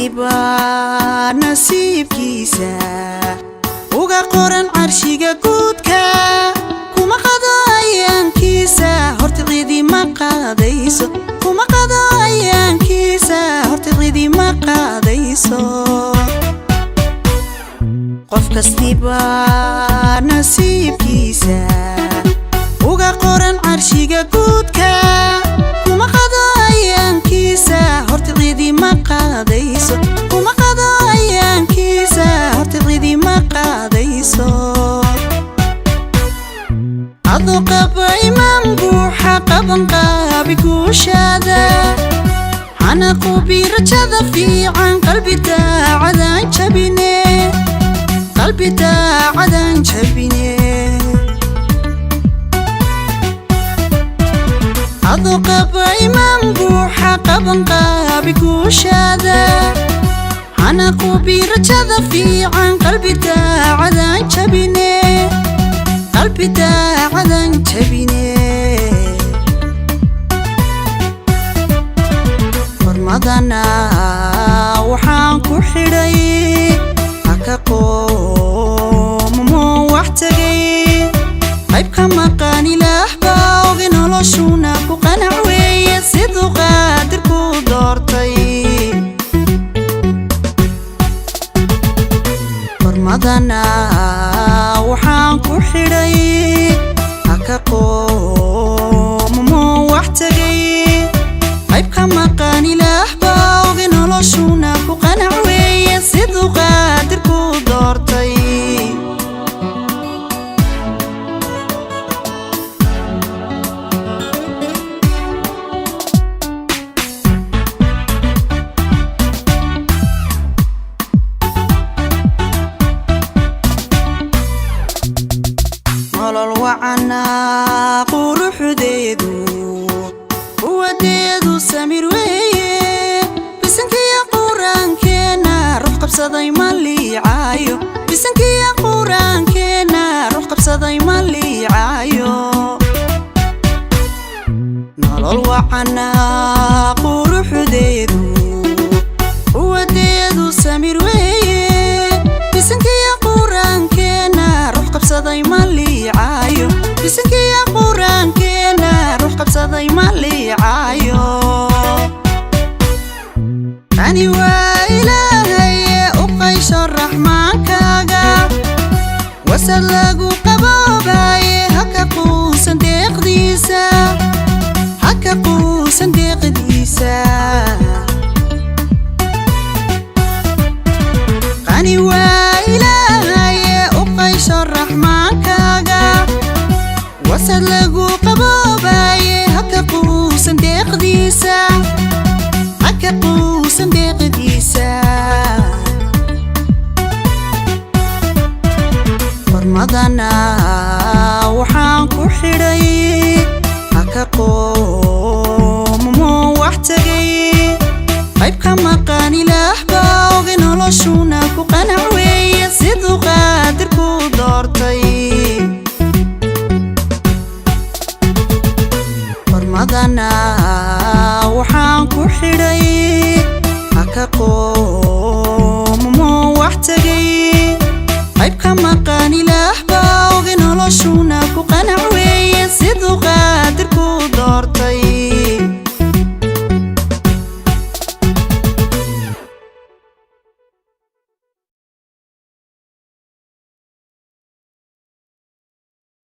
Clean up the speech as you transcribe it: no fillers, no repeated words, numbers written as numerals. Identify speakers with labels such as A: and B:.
A: Kastiba nasiibkiisa uga qoran carshiga guudka, kuma qadayaankiisa horta cidi ma qaadayso, kuma qadayaankiisa horta cidi ma qaadayso. Qof kastiba nasiibkiisa uga qoran carshiga guudka, kuma qadayaankiisa horta cidi ma qaadayso, kuma qadayaankiisa horta cidi ma qaadayso. Adoo qaba imaan buuxa, qaban qaabi guushaada, hana qubi rajada fiican, qalbi daacadaan jabine, qalbi daacadaan jabine. Adoo qaba imaan buuxa, qaban qaabi guushaada, hana qubi rajada fiican, qalbi daacadaan jabine, qalbi daacadan jabine. Hormadana waxaan ku xidhay haka qoomamo wax tegay, qayb ka maqan Ilaah baa ogi, noloshuna ku qanac weeye siduu qaadirku doortay. Hormadana waxaan ku xidhay haka qoomamo wax tegay, qayb ka maqan Ilaah baa ogi, noloshuna ku qanac weeye siduu qaadirku doortay. Nolol wacana quruxdeedu quwadeedu samir weeye, bisankiya qur-aankeena ruux qabsaday ma liicaayo, bisankiya qur-aankeena ruux qabsaday ma liicaayo. Nolol wacana quruxdeedu quwadeedu samir weeye, bisankiya qur-aankeena ruux qabsaday ma liicaayo, bisankiya qur-aankeena ruux qabsaday ma liicaayo. Tani waa Ilaahaye u qaysho raxmaankaaga, wasad lagu qaboobaye, haka quusan deeqdiisa, haka quusan deeqdiisa. Qani waa Ilaahaye u qaysho raxmaankaaga, wasad lagu qaboobaye, haka quusan deeqdiisa, haka quusan deeqdiisa. Hormadana waxaan ku xidhay haka qoomamo wax tegay, qayb ka maqan Ilaah baa ogi, noloshuna ku qanac weeye siduu qaadirku doortay. Hormadana waxaan ku xidhay haka qoomamo wax tegay, qayb ka maqan Ilaah baa ogi, noloshuna ku qanac weeye siduu qaadirku